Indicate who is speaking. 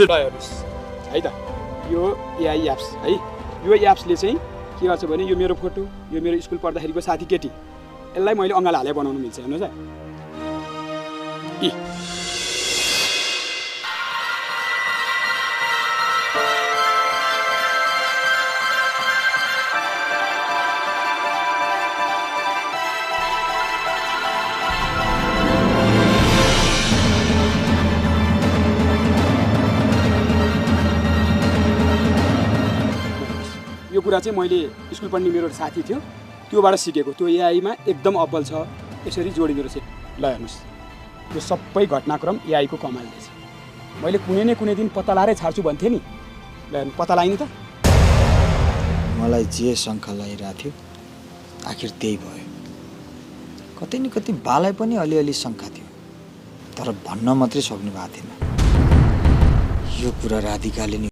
Speaker 1: ल हेर्नुहोस् है त यो एआई एप्स है यो एप्सले चाहिँ के गर्छ भने यो मेरो फोटो यो मेरो स्कुल पढ्दाखेरिको साथी केटी यसलाई मैले अङ्गाल हाले बनाउनु मिल्छ हेर्नुहोस् है यी यो कुरा चाहिँ मैले स्कुल पढ्ने मेरो साथी थियो त्योबाट सिकेको त्यो एआईमा एकदम अब्बल छ यसरी जोडिँदो रहेछ ल हेर्नुहोस् यो सबै घटनाक्रम एआईको कमालले छ मैले कुनै न कुनै दिन पत्ता लाएरै छाड्छु भन्थेँ नि ल हेर्नु पत्ता लाइन त
Speaker 2: मलाई जे शङ्का लागिरहेको थियो आखिर त्यही भयो कतै न कतै बालाई पनि अलिअलि शङ्का थियो तर भन्न मात्रै सक्नु भएको थिएन यो कुरा राधिकाले नि